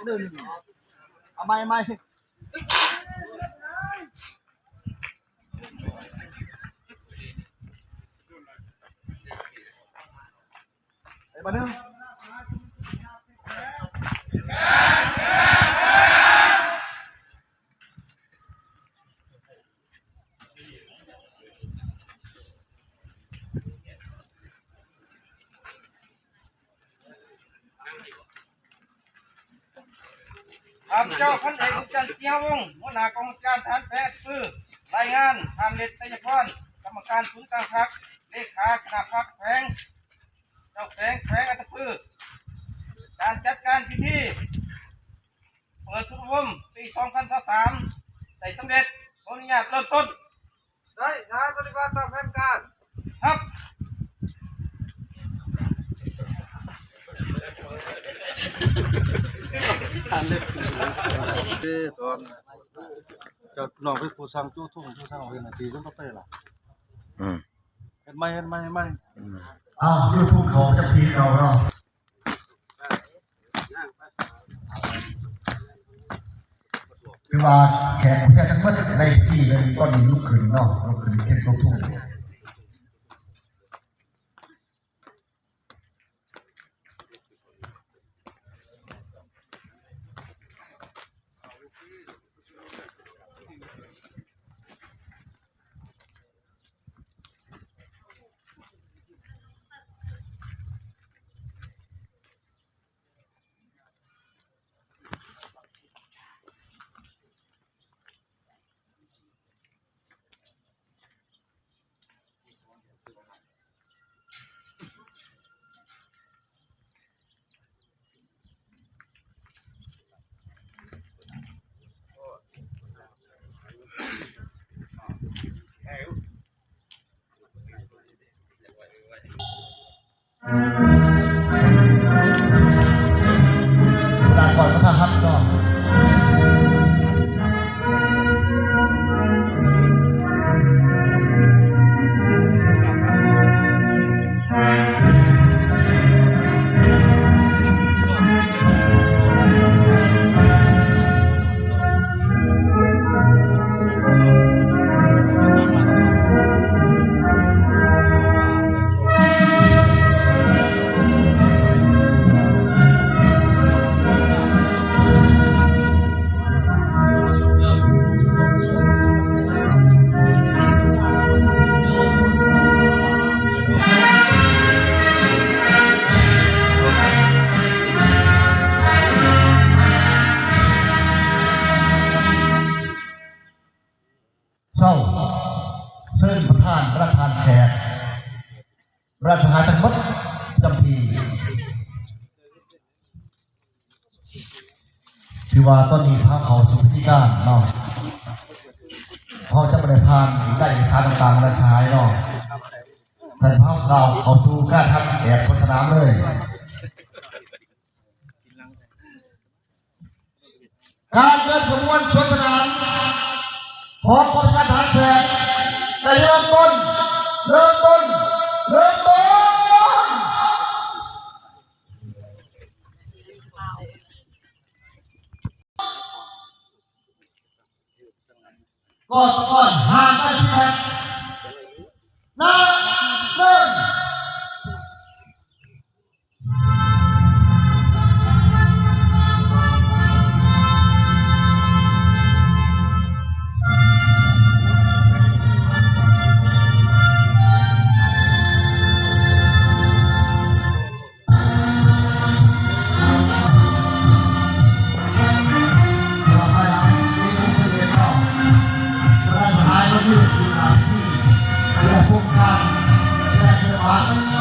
ໜຶ່ງ ເອົາໃໝ່ ໃໝ່ ໄປບາດໜຶ່ງ. ຂ້າພະເຈົ້າ ພັນເອກ ອຸຈັນ ສີຫາວົງ ຫົວໜ້າກອງບັນຊາການທະຫານແຂວງອັດຕະປື ລາຍງານ. ທ່ານ ເລັດ ໄຊຍະພອນ ກຳມະການສູນກາງພັກ ເລຂາຄະນະພັກແຂວງ ເຈົ້າແຂວງ ແຂວງອັດຕະປື ການຈັດງານພິທີ ເປີດສູນອົບຮົມປີສອງພັນຊາວສາມໄດ້ສຳເລັດ. ຂໍອະນຸຍາດເລີ່ມຕົ້ນ. ໄດ້ ນາຍປະຕິບັດຕາມແຜນການ. ຮັບ. ເອີ ຕອນເຈົ້ານ້ອງເປັນຜູ້ສັ່ງຈຸທຸ່ງ ຜູ້ສັ່ງເຮັດໜ້າທີ່ ຕ້ອງໄປລະ. ອືມ. ເຮັດໃໝ່ ເຮັດໃໝ່ ເຮັດໃໝ່. ອືມ. ອ້າວ ຢູທູບເຂົາຈະປີເຂົາເນາະ. ຄືວ່າແຂກຜູ້ແຂກທັງໝົດໃນທີ່ນີ້ ຕອນນີ້ລຸກຂຶ້ນເນາະ ລຸກຂຶ້ນເຮັດຕົວຜູ້. ລາກ່ອນ ປະທານຮັບເນາະ. ເຊົາ ເຊີນປະທານ ປະທານແຂກ ແລະ ສະຫາຍທັງໝົດປະຈຳທີ່. ຖືວ່າຕອນນີ້ພາເຂົ້າສູ່ພິທີການເນາະ, ເຮົາຈະບໍ່ໄດ້ຜ່ານໄດ້ເອກະສານຕ່າງໆ ແລະ ສະຫາຍເນາະ, ທ່ານພາກ່າວເຂົ້າສູ່ການຮັບແຂກສວນສະໜາມເລີຍ. ການເດີນຂະບວນສວນສະໜາມຂອງກອງບັນຊາການທະຫານແຂວງໄດ້ເລີ່ມຕົ້ນ, ເລີ່ມຕົ້ນ, ເລີ່ມຕົ້ນ. ກອດປະກອນ ຫ່າງກັນສິບແມັດ. ນັບ ເລີ່ມ. ປະທານເປັນຜູ້ນຳພິທີ ແລະ ອົງການແລະ ສະຖາບັນ